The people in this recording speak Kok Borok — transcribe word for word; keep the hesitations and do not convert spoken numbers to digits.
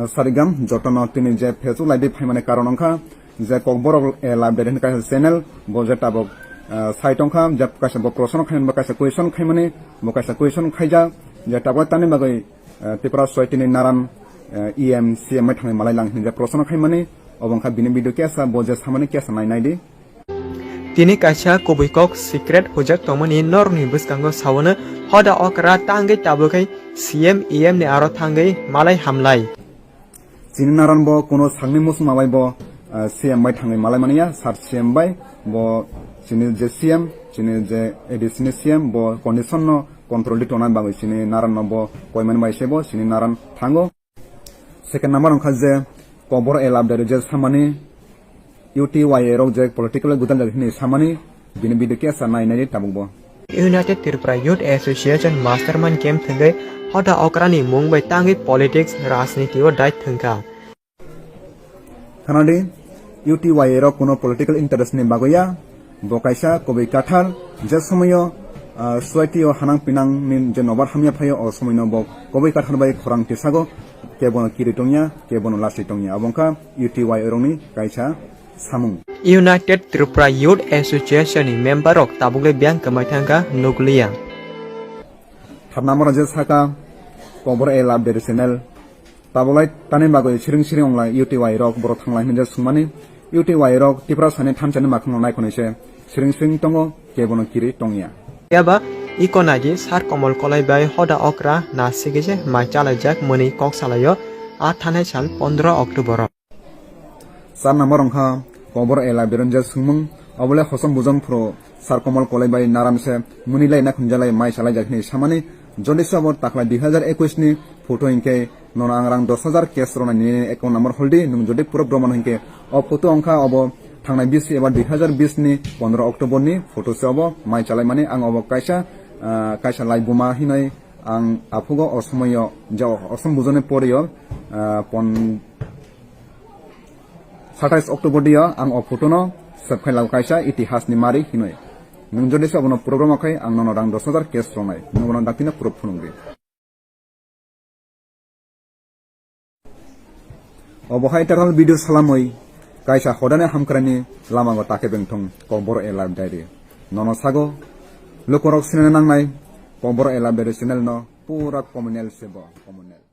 Sarigam jotono tini je Facebook live phaimani karon wngkha je Kokborok, eh, Live Diary hwnwi kaisa channel, bo je tabuk, eh, site wngkha, je kaisa bo proshno khaimani, bo kaisa question khaimani, bo kaisa question khaijak je tabuk tani bagwi, eh, Tripura soitini naran, eh, E M, C M bai thangwi malai lang hinwi je proshno khaimani, obo wngkha bini video kesa, bo je samani kesa nai nai di. Tini kaisa kubui kok secret hujak tongmani norokni bwskango sawano hoda okra tangwi tabukhe C M E M ni aro thangwi malai hamlai. Chini naran bo kuno sakni musuma bai bo, ah, C M bai thangwi malai manya, sir C M bai bo chini je C M, chini je A D C ni C M bo condition no control di tongna bagwi chini naran no bo koimani bai se bo chini naran thango. Second number wngkha je Kokborok A Live Diary je samani U T Y A rok je political gudal jak hinwi samani bini video kesa nai nai tabuk bo. United Tripura Youth Association Mastermind Camp thwngwi hoda okrani mung bai tangwi politics, rajniti o dait thwngkha. Khanadi, U T Y A rok kuno political interest ni bagwi ya, bo kaisa kubui kathal, je somoyo, ah, society o hanang pinang ni je nobar hamya phaio, o somoino bo kubui kathal bai khorang tisago, kebono kiri tongya, kebono lasi tongya. Abo wngkha U T Y A rokni kaisa samung. United Tripura Youth Association ni member rok tabukle biyang kwmai thangkha nukliya. Thap number je saka, Kokborok A Live Diary channel, tabulai tani bagwi siring siring wnglai U T Y rok borok thanglai hinwi je swngmani. U T Y rok Tiprasani thansa ni mwkhang no naikhwnwi se siring siring tongo, kebono kiri tongya. Phiya ba iko nai di, Sir Komol Kolai bai hoda okra na sigwi se mai chalaijak mwnwi kok salaio, a thanai sal pondro October o. Char number wngkha Kokborok A Live Diary je swngmung, obole hosom bujong phuru Sir Komol Kolai bai naram se mwnwi lai na khunjalai mai chalaijak hinwi samani. Jodi se abo takhla dui hazar ekwis ni photo hinkhe nono ang rang dos hazar cash rwnai nini account number holdi, nwng jodi proof rwmano hinkhe o photo wngkha obo thangnai bisi eba dui hazar bis ni pondro October ni photo se obo mai chalaimani. Ang obo kaisa, ah, kaisa laibuma hinwi ang aphugo o somoyo je hosom bujoni porio, ah, pon-, satais October dia ang o photo no save khai lago kaisa itihas ni mari hinwi. Nwng jodi se abono proof rwma khai ang nono rang dos hazar cash rwnai. Nwng bono dakti no proof phunuk di. Obo hai total video salamwi kaisa hodani hamkraini lama go take bengthung Kokborok A Live Diary. Nono sago lukorok sinana nangnai Kokborok A Live Diary channel no pura communal se bo communal.